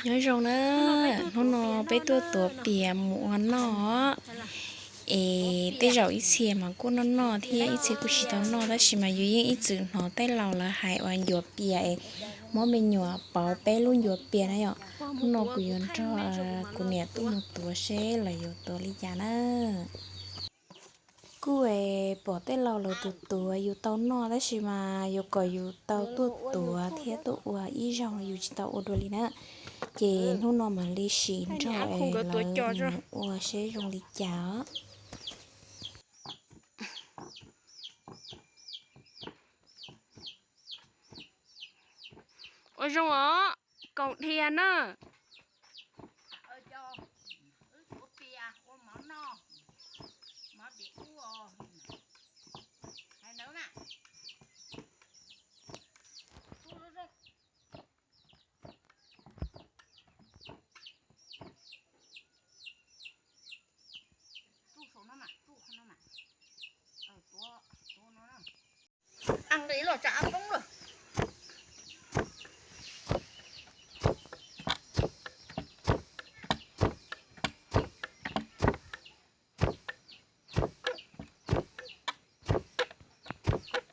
Nyob zoo na, hnub no peb tuaj tuav pias mus ua noj. Es tej zaum ib txhia mas kuj noj noj thiab ib txhia kuj tsis tau noj, tab sis mas yus yeej ib txwm hnov tej laus lawv hais uas ncuav pias es muab me nyuam pauv peb lub ncuav pias na yom. Hnub no kuv yuav nrog kuv niam tuaj mus tuav seb lawv yuav tuav li cas na. Kuj es pom tej laus lawv tuav tuav yus tau noj, tab sis mas yuav kom yus tau tuaj tuav thiab tuaj ua ib zaug yus tsis tau ua dua li na. Ces hnub no mam li sim nrog es lawv mus ua seb zoo li cas os. Ua zoo os, kaus dhia na.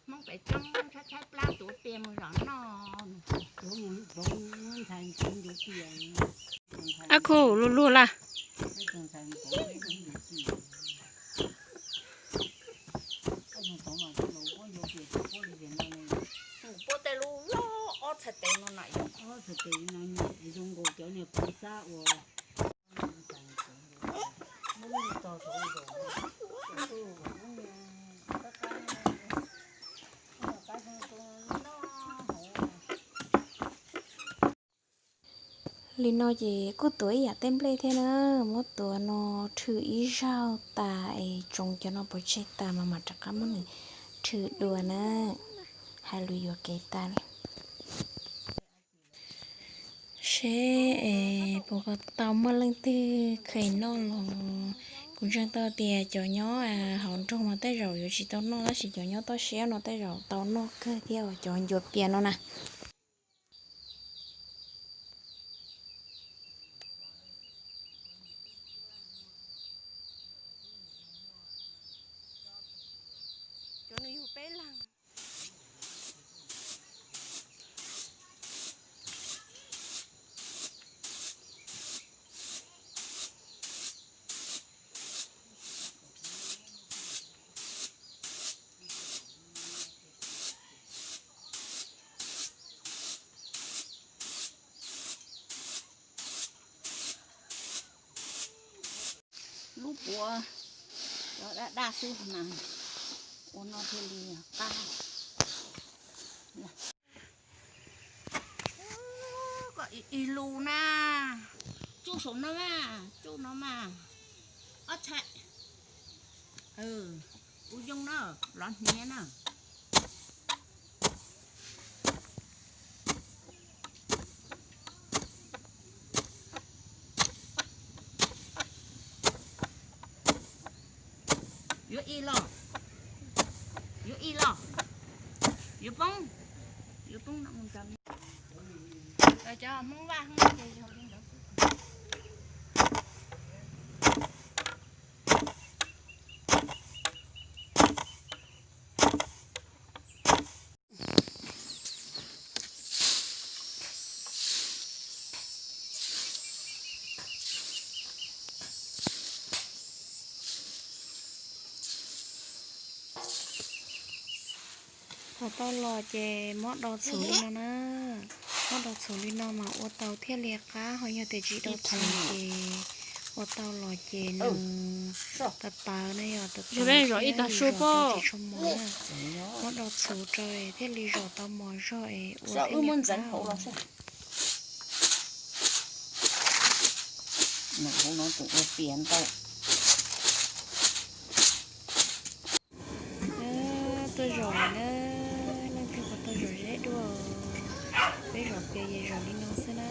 Hmoob pem roob tshaib tshaib plab tuav pias mus zov noj. Ab khu luag luag la. Puab tej lub loj ob txhais tes no na yom. Ob txhais tes no zoo nkaus cov niag pov xab uas Li no ces kuj tuav ib yam tej nplej thiab na, muab tuav no rhwv ib zaug tas es tsoov cov no pov tseg tas mas mam rov qab muab nws rhwv dua na. Hais lus yuam kev tas li. Seb es puas tau muaj leej twg kheev noj los. Kuv ntseeg tau tias cov nyob hauv nroog mas tej zaum yuav tsis tau noj, tab sis cov nyob toj siab no tej zaum tau noj kawg thiab os, cov ncuav pias no na. Lub puav daj daj xwb mas ua no thiaj li qab. Koj ib lus na, tsuj saum no mas, tsuj no mas, ob txhais. Ua zoo na, lov hniav na. Yuav ib los, yuav ib los, yuav poob, yuav poob no mus rau cov Hmoob Vaj Hmoob ces yog li ntawd xwb. Thaum tau los ces muab do txhuv li no na. Muab do txhuv li no mas ua tau thiaj li qab, ho yog tias tsis do txhuv ces ua tau los ces nws tawv tawv na, yog tawv tawv thiab zom tau tsis tshua mos na. Muab do txhuv rau thiaj li zom tau mos zog es ua thiaj li qab. Hauv no tseem ua pias ntau. Tuaj zom lawm na, leej twg puas tau zom zeb dua? Peb zom pias ces zom li no xwb na.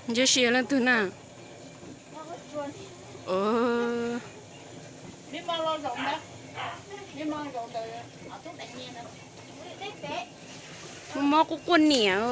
Ntshe siav leej twg na? Muaj mob quaj quaj niam.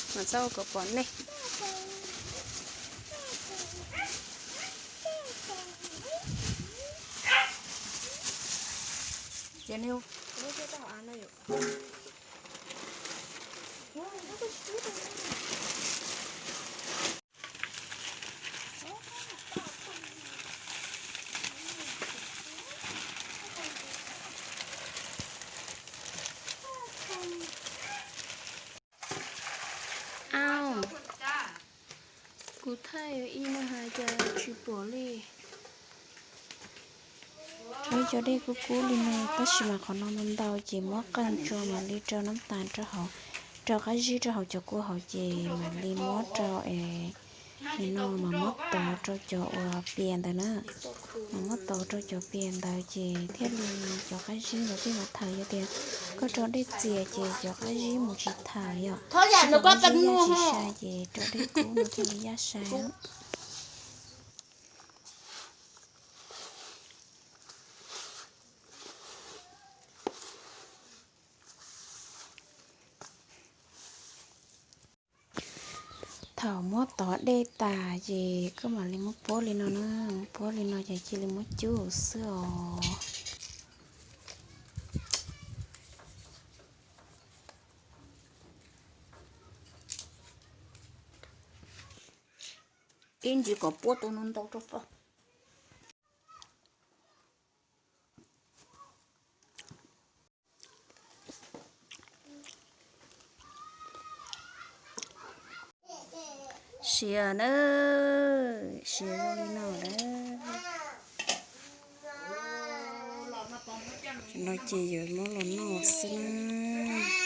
Kuv mam txhob kom pom nej. Au, kuv thaij ib no hais cas tsis pom li. Muab cov dej kub kub li no tab sis mas qhov no ntau ntau ces muab qeej tso mam li rau nab tas rau hauv, rau qab zib rau hauv cov kua hauv ces mam li muab rau es nim no mas muab tov rau cov uas pias ntawd na. Mas muab tov rau cov pias ntawd ces thiaj li cov qab zib ntawd thiaj li thaws. Yog tias koj rau dej txias ces cov qab zib mus tsis thaws yom. Tsis sai ces rau dej kub no thiaj li yaj sai. Thaum muab tov dej tas ces koj mam li muab puab li no na, muab puab li no ces cia li muab cub xwb os. Ib ntsis kom puab tau ntau ntau rau pog. Siav na, siav zoo li no na. No ces yuav muab los noj xwb na.